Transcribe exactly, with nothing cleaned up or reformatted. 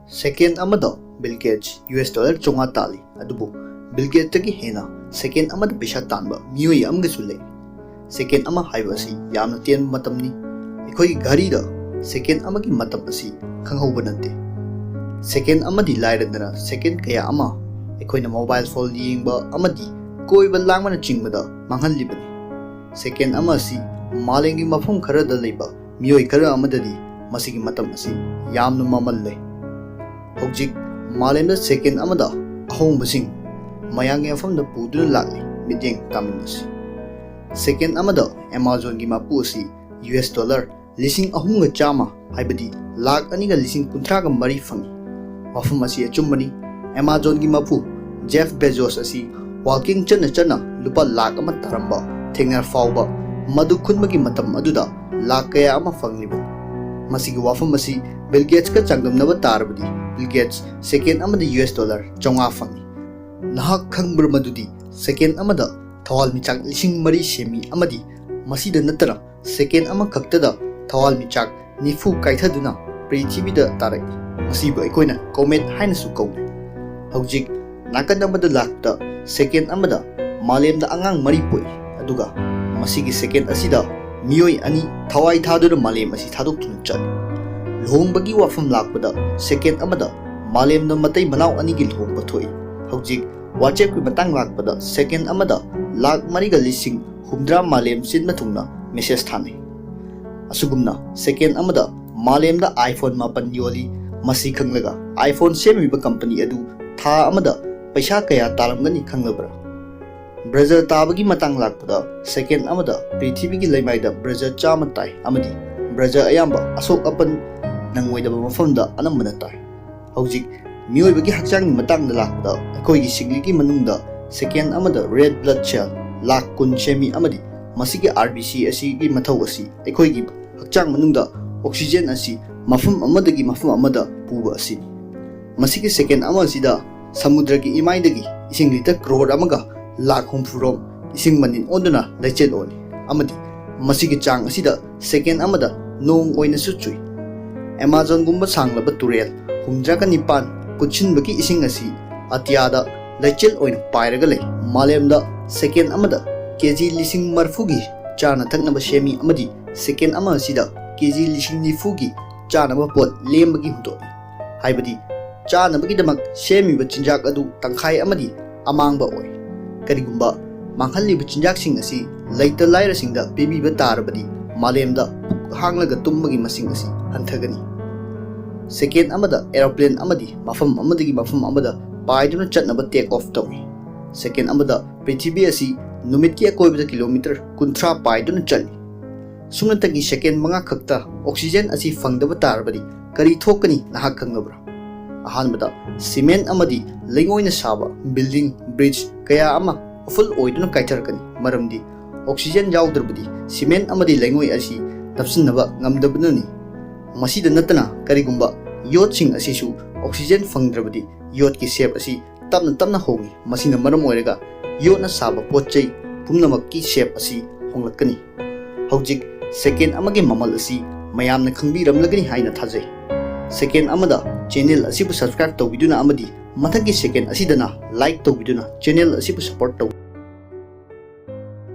ꯁꯦꯀꯦꯟ ꯑꯃꯗ bill gets U S dollar ꯆꯥꯝꯃꯉꯥ ꯇꯥꯜꯂꯤ꯫ ꯑꯗꯨꯕꯨ ꯕꯤꯜ ꯒꯦꯠꯁꯇꯒꯤ ꯍꯦꯟꯅ ꯁꯦꯀꯦꯟ ꯑꯃꯗ ꯄꯩꯁꯥ ꯇꯥꯟꯕ ꯃꯤꯑꯣꯏ ꯑꯃꯒꯁꯨ ꯂꯩ꯫ ꯁꯦꯀꯦꯟ ꯑꯃ ꯍꯥꯏꯕ ꯑꯁꯤ ꯌꯥꯝꯅ ꯇꯦꯟꯕ ꯃꯇꯝꯅꯤ꯫ ꯑꯩꯈꯣꯏꯒꯤ ꯘꯔꯤꯗ ꯁꯦꯀꯦꯟ ꯑꯃꯒꯤ ꯃꯇꯝ ꯑꯁꯤ ꯈꯪꯍꯧꯕ ꯅꯠꯇꯦ꯫ ꯁꯦꯀꯦꯟ ꯑꯃꯗꯤ ꯂꯥꯏꯔꯗꯅ ꯁꯦꯀꯦꯟ ꯀꯌꯥ ꯑꯃ ꯑꯩꯈꯣꯏꯅ ꯃꯣꯕꯥꯏꯜ ꯐꯣꯟ ꯌꯦꯡꯕ ꯑꯃꯗꯤ ꯀꯣꯏꯕ ꯂꯥꯡꯕꯅꯆꯤꯡꯕꯗ ꯃꯥꯡꯍꯜꯂꯤꯕꯅꯤ꯫ ꯁꯦꯀꯦꯟ ꯑꯃ ꯑꯁꯤ ꯃꯥꯂꯦꯝꯒꯤ ꯃꯐꯝ ꯈꯔꯗ ꯂꯩꯕ ꯃꯤꯑꯣꯏ ꯈꯔ ꯑꯃꯗꯗꯤ ꯃꯁꯤꯒꯤ ꯃꯇꯝ ꯑꯁꯤ ꯌꯥꯝꯅ ꯃꯃꯜ ꯂꯩ꯫ ꯍꯧꯖꯤꯛ ꯃꯥꯂꯦꯝꯗ ꯁꯦꯀꯦꯟ ꯑꯃꯗ ꯑꯍꯣꯡꯕꯁꯤꯡ ꯃꯌꯥꯝꯒꯤ ꯃꯐꯝꯗ ꯄꯨꯗꯨꯅ ꯂꯥꯛꯂꯤ꯫ ꯃꯤꯠꯌꯦꯡ ꯇꯥꯃꯤꯟꯅꯁꯤ꯫ ꯁꯦꯀꯦꯟ ꯑꯃꯗ ꯑꯦꯃꯥꯖꯣꯟꯒꯤ ꯃꯄꯨ ꯑꯁꯤ ꯌꯨ ꯑꯦꯁ ꯗꯣꯂꯔ ꯂꯤꯁꯤꯡ ꯑꯍꯨꯝꯒ ꯆꯥꯝꯃ, ꯍꯥꯏꯕꯗꯤ ꯂꯥꯈ ꯑꯅꯤꯒ ꯂꯤꯁꯤꯡ ꯀꯨꯟꯊ꯭ꯔꯥꯒ ꯃꯔꯤ ꯐꯪꯏ꯫ ꯋꯥꯐꯝ ꯑꯁꯤ ꯑꯆꯨꯝꯕꯅꯤ꯫ ꯑꯦꯃꯥꯖꯣꯟꯒꯤ ꯃꯄꯨ ꯖꯦꯐ ꯕꯦꯖꯣꯁ ꯑꯁꯤ ꯋꯥꯜꯀꯤꯡ ꯆꯠꯅ ꯆꯠꯅ ꯂꯨꯄꯥ ꯂꯥꯈ ꯑꯃ ꯇꯥꯔꯝꯕ ꯊꯦꯡꯅꯔ ꯐꯥꯎꯕ ꯃꯗꯨ ꯈꯨꯟꯕꯒꯤ ꯃꯇꯝ ꯑꯗꯨꯗ ꯂꯥꯈ ꯀꯌꯥ ꯑꯃ ꯐꯪꯂꯤꯕꯅꯤ꯫ ꯃꯁꯤꯒꯤ ꯋꯥꯐꯝ ꯑꯁꯤ ꯕꯤꯜ ꯒꯦꯠꯁꯀ ꯆꯥꯡꯗꯝꯅꯕ ꯇꯥꯔꯕꯗꯤ ꯕꯤꯜ ꯒꯦꯠꯁ ꯁꯦꯀꯦꯟ ꯑꯃꯗ ꯌꯨ ꯑꯦꯁ ꯗꯣꯂꯔ ꯆꯥꯝꯃꯉꯥ ꯐꯪꯏ꯫ ꯅꯍꯥꯛ ꯈꯪꯕ꯭ꯔꯥ ꯃꯗꯨꯗꯤ ꯁꯦꯀꯦꯟ ꯑꯃꯗ ꯊꯋꯥꯟꯃꯤꯆꯥꯛ ꯂꯤꯁꯤꯡ ꯃꯔꯤ ꯁꯦꯝꯃꯤ ꯑꯃꯗꯤ ꯃꯁꯤꯗ ꯅꯠꯇꯅ ꯁꯦꯀꯦꯟ ꯑꯃꯈꯛꯇꯗ ꯊꯋꯥꯟꯃꯤꯆꯥꯛ ꯅꯤꯐꯨ ꯀꯥꯏꯊꯗꯨꯅ ꯄ꯭ꯔꯤꯊꯤꯕꯤꯗ ꯇꯥꯔꯛꯏ꯫ ꯃꯁꯤꯕꯨ ꯑꯩꯈꯣꯏꯅ ꯀꯣꯃꯦꯠ ꯍꯥꯏꯅꯁꯨ ꯀꯧꯅꯩ꯫ ꯍꯧꯖꯤꯛ ꯅꯥꯀꯟ ꯑꯃꯗ ꯂꯥꯛꯄꯗ ꯁꯦꯀꯦꯟ ꯑꯃꯗ ꯃꯥꯂꯦꯝꯗ ꯑꯉꯥꯡ ꯃꯔꯤ ꯄꯣꯛꯏ, ꯑꯗꯨꯒ ꯃꯁꯤꯒꯤ ꯁꯦꯀꯦꯟ ꯑꯁꯤꯗ ꯃꯤꯑꯣꯏ ꯑꯅꯤ ꯊꯋꯥꯏ ꯊꯥꯗꯨꯅ ꯃꯥꯂꯦꯝ ꯑꯁꯤ ꯊꯥꯗꯣꯛꯇꯨꯅ ꯆꯠꯂꯤ꯫ ꯂꯨꯍꯣꯡꯕꯒꯤ ꯋꯥꯐꯝ ꯂꯥꯛꯄꯗ ꯁꯦꯀꯦꯟ ꯑꯃꯗ ꯃꯥꯂꯦꯝꯗ ꯃꯇꯩ ꯃꯅꯥꯎ ꯑꯅꯤꯒꯤ ꯂꯨꯍꯣꯡꯕ ꯊꯣꯛꯏ꯫ ꯍꯧꯖꯤꯛ ꯋꯥꯆꯦꯞꯀꯤ ꯃꯇꯥꯡ ꯂꯥꯛꯄꯗ ꯁꯦꯀꯦꯟ ꯑꯃꯗ ꯂꯥꯈ ꯃꯔꯤꯒ ꯂꯤꯁꯤꯡ ꯍꯨꯝꯗ꯭ꯔꯥ ꯃꯥꯂꯦꯝ ꯁꯤꯟꯕ ꯊꯨꯡꯅ ꯃꯦꯁꯦꯖ ꯊꯥꯅꯩ꯫ ꯑꯁꯨꯒꯨꯝꯅ ꯁꯦꯀꯦꯟ ꯑꯃꯗ ꯃꯥꯂꯦꯝꯗ iPhone ꯃꯥꯄꯟ ꯌꯣꯜꯂꯤ꯫ ꯃꯁꯤ ꯈꯪꯂꯒ iPhone ꯁꯦꯝꯃꯤꯕ ꯀꯝꯄꯅꯤ ꯑꯗꯨ ꯊꯥ ꯑꯃꯗ ꯄꯩꯁꯥ ꯀꯌꯥ ꯇꯥꯔꯝꯒꯅꯤ ꯈꯪꯂꯕ꯭ꯔꯥ? ꯕ꯭ꯔꯖꯔ ꯇꯥꯕꯒꯤ ꯃꯇꯥꯡ ꯂꯥꯛꯄꯗ ꯁꯦꯀꯦꯟ ꯑꯃꯗ ꯄ꯭ꯔꯤꯊꯤꯕꯤꯒꯤ ꯂꯩꯃꯥꯏꯗ ꯕ꯭ꯔꯖꯔ ꯆꯥꯝꯃ ꯇꯥꯏ ꯑꯃꯗꯤ ꯕ꯭ꯔꯖꯔ ꯑꯌꯥꯝꯕ ꯑꯁꯣꯛ ꯑꯄꯟ ꯅꯪꯉꯣꯏꯗꯕ ꯃꯐꯝꯗ ꯑꯅꯝꯕꯅ ꯇꯥꯏ꯫ ꯍꯧꯖꯤꯛ ꯃꯤꯑꯣꯏꯕꯒꯤ ꯍꯛꯆꯥꯡꯒꯤ ꯃꯇꯥꯡꯗ ꯂꯥꯛꯄꯗ ꯑꯩꯈꯣꯏꯒꯤ ꯁꯤꯡꯂꯤꯒꯤ ꯃꯅꯨꯡꯗ ꯁꯦꯀꯦꯟ ꯑꯃꯗ ꯔꯦꯗ ꯕ꯭ꯂꯗ ꯁꯦꯜ ꯂꯥꯈ ꯀꯨꯟ ꯁꯦꯝꯃꯤ ꯑꯃꯗꯤ ꯃꯁꯤꯒꯤ ꯑꯥꯔ ꯕꯤ ꯁꯤ ꯑꯁꯤꯒꯤ ꯃꯊꯧ ꯑꯁꯤ ꯑꯩꯈꯣꯏꯒꯤ ꯍꯛꯆꯥꯡ ꯃꯅꯨꯡꯗ ꯑꯣꯛꯁꯤꯖꯦꯟ ꯑꯁꯤ ꯃꯐꯝ ꯑꯃꯗꯒꯤ ꯃꯐꯝ ꯑꯃꯗ ꯄꯨꯕ ꯑꯁꯤꯅꯤ꯫ ꯃꯁꯤꯒꯤ ꯁꯦꯀꯦꯟ ꯑꯃ ꯑꯁꯤꯗ ꯁꯃꯨꯗ꯭ꯔꯒꯤ ꯏꯃꯥꯏꯗꯒꯤ ꯏꯁꯤꯡ ꯂꯤꯇꯔ ꯀ꯭ꯔꯣꯔ ꯑꯃꯒ ꯂꯥꯈ ꯍꯨꯝꯐꯨꯔꯣꯝ ꯏꯁꯤꯡ ꯃꯅꯤꯟ ꯑꯣꯟꯗꯨꯅ ꯂꯩꯆꯦꯜ ꯑꯣꯜꯂꯤ ꯑꯃꯗꯤ ꯃꯁꯤꯒꯤ ꯆꯥꯡ ꯑꯁꯤꯗ ꯁꯦꯀꯦꯟ ꯑꯃꯗ ꯅꯣꯡ ꯑꯣꯏꯅꯁꯨ ꯆꯨꯏ꯫ ꯑꯦꯃꯥꯖꯣꯟꯒꯨꯝꯕ ꯁꯥꯡꯂꯕ ꯇꯨꯔꯦꯜ ꯍꯨꯝꯗ꯭ꯔꯥꯒ ꯅꯤꯄꯥꯟ ꯀꯨꯠꯁꯤꯟꯕꯒꯤ ꯏꯁꯤꯡ ꯑꯁꯤ ꯑꯇꯤꯌꯥꯗ ꯂꯩꯆꯤꯜ ꯑꯣꯏꯅ ꯄꯥꯏꯔꯒ ꯂꯩ꯫ ꯃꯥꯂꯦꯝꯗ ꯁꯦꯀꯦꯟ ꯑꯃꯗ ꯀꯦ ꯖꯤ ꯂꯤꯁꯤꯡ ꯃꯔꯤꯐꯨꯒꯤ ꯆꯥꯅ ꯊꯛꯅꯕ ꯁꯦꯝꯃꯤ ꯑꯃꯗꯤ ꯁꯦꯀꯦꯟ ꯑꯃ ꯑꯁꯤꯗ ꯀꯦ ꯖꯤ ꯂꯤꯁꯤꯡ ꯅꯤꯐꯨꯒꯤ ꯆꯥꯅꯕ ꯄꯣꯠ ꯂꯦꯝꯕꯒꯤ ꯍꯨꯟꯗꯣꯛꯏ꯫ ꯍꯥꯏꯕꯗꯤ ꯆꯥꯅꯕꯒꯤꯗꯃꯛ ꯁꯦꯝꯃꯤꯕ ꯆꯤꯟꯖꯥꯛ ꯑꯗꯨ ꯇꯪꯈꯥꯏ ꯑꯃꯗꯤ ꯑꯃꯥꯡꯕ ꯑꯣꯏ꯫ ꯀꯔꯤꯒꯨꯝꯕ ꯃꯥꯡꯍꯜꯂꯤꯕ ꯆꯤꯟꯖꯥꯛꯁꯤꯡ ꯑꯁꯤ ꯂꯩꯇ ꯂꯥꯏꯔꯁꯤꯡꯗ ꯄꯤꯕꯤꯕ ꯇꯥꯔꯕꯗꯤ ꯃꯥꯂꯦꯝꯗ ꯄꯨꯛ ꯍꯥꯡꯂꯒ ꯇꯨꯝꯕꯒꯤ ꯃꯁꯤꯡ ꯑꯁꯤ ꯍꯟꯊꯒꯅꯤ꯫ ꯁꯦꯀꯦꯟ ꯑꯃꯗ ꯑꯦꯔꯣꯄ꯭ꯂꯦꯟ ꯑꯃꯗꯤ ꯃꯐꯝ ꯑꯃꯗꯒꯤ ꯃꯐꯝ ꯑꯃꯗ ꯄꯥꯏꯗꯨꯅ ꯆꯠꯅꯕ ꯇꯦꯛ ꯑꯣꯐ ꯇꯧꯏ꯫ ꯁꯦꯀꯦꯟ ꯑꯃꯗ ꯄ꯭ꯔꯤꯊꯤꯕꯤ ꯑꯁꯤ ꯅꯨꯃꯤꯠꯀꯤ ꯑꯀꯣꯏꯕꯗ ꯀꯤꯂꯣꯃꯤꯇꯔ ꯀꯨꯟꯊ꯭ꯔꯥ ꯄꯥꯏꯗꯨꯅ ꯆꯠꯂꯤ꯫ ꯁꯨꯞꯅꯇꯒꯤ ꯁꯦꯀꯦꯟ ꯃꯉꯥ ꯈꯛꯇ ꯑꯣꯛꯁꯤꯖꯦꯟ ꯑꯁꯤ ꯐꯪꯗꯕ ꯇꯥꯔꯕꯗꯤ ꯀꯔꯤ ꯊꯣꯛꯀꯅꯤ ꯅꯍꯥꯛ ꯈꯪꯂꯕ꯭ꯔꯥ? ꯑꯍꯥꯟꯕꯗ, ꯁꯤꯃꯦꯟ ꯑꯃꯗꯤ ꯂꯩꯉꯣꯏꯅ ꯁꯥꯕ ꯕꯤꯜꯗꯤꯡ, ꯕ꯭ꯔꯤꯖ ꯀꯌꯥ ꯑꯃ ꯎꯐꯨꯜ ꯑꯣꯏꯗꯨꯅ ꯀꯥꯏꯊꯔꯛꯀꯅꯤ, ꯃꯔꯝꯗꯤ ꯑꯣꯛꯁꯤꯖꯦꯟ ꯌꯥꯎꯗ꯭ꯔꯕꯗꯤ ꯁꯤꯃꯦꯟ ꯑꯃꯗꯤ ꯂꯩꯉꯣꯏ ꯑꯁꯤ ꯅꯞꯁꯤꯟꯅꯕ ꯉꯝꯗꯕꯅꯅꯤ꯫ ꯃꯁꯤꯗ ꯅꯠꯇꯅ, ꯀꯔꯤꯒꯨꯝꯕ ꯌꯣꯠꯁꯤꯡ ꯑꯁꯤꯁꯨ ꯑꯣꯛꯁꯤꯖꯦꯟ ꯐꯪꯗ꯭ꯔꯕꯗꯤ ꯌꯣꯠꯀꯤ ꯁꯦꯞ ꯑꯁꯤ ꯇꯞꯅ ꯇꯞꯅ ꯍꯣꯡꯏ꯫ ꯃꯁꯤꯅ ꯃꯔꯝ ꯑꯣꯏꯔꯒ ꯌꯣꯠꯅ ꯁꯥꯕ ꯄꯣꯠ ꯆꯩ ꯄꯨꯝꯅꯃꯛꯀꯤ ꯁꯦꯞ ꯑꯁꯤ ꯍꯣꯡꯂꯛꯀꯅꯤ꯫ ꯍꯧꯖꯤꯛ ꯁꯦꯀꯦꯟ ꯑꯃꯒꯤ ꯃꯃꯜ ꯑꯁꯤ ꯃꯌꯥꯝꯅ ꯈꯪꯕꯤꯔꯝꯂꯒꯅꯤ ꯍꯥꯏꯅ ꯊꯥꯖꯩ꯫ ꯁꯦꯀꯦꯟ ꯑꯃꯗ ꯆꯦꯅꯦꯜ ꯑꯁꯤꯕꯨ ꯁꯕꯁꯀ꯭ꯔꯥꯏꯕ ꯇꯧꯕꯤꯗꯨꯅ ꯑꯃꯗꯤ ꯃꯊꯪꯒꯤ ꯁꯦꯀꯦꯟ ꯑꯁꯤꯗꯅ ꯂꯥꯏꯛ ꯇꯧꯕꯤꯗꯨꯅ ꯆꯦꯅꯦꯜ ꯑꯁꯤꯕꯨ ꯁꯄꯣꯔꯠ ꯇꯧ꯫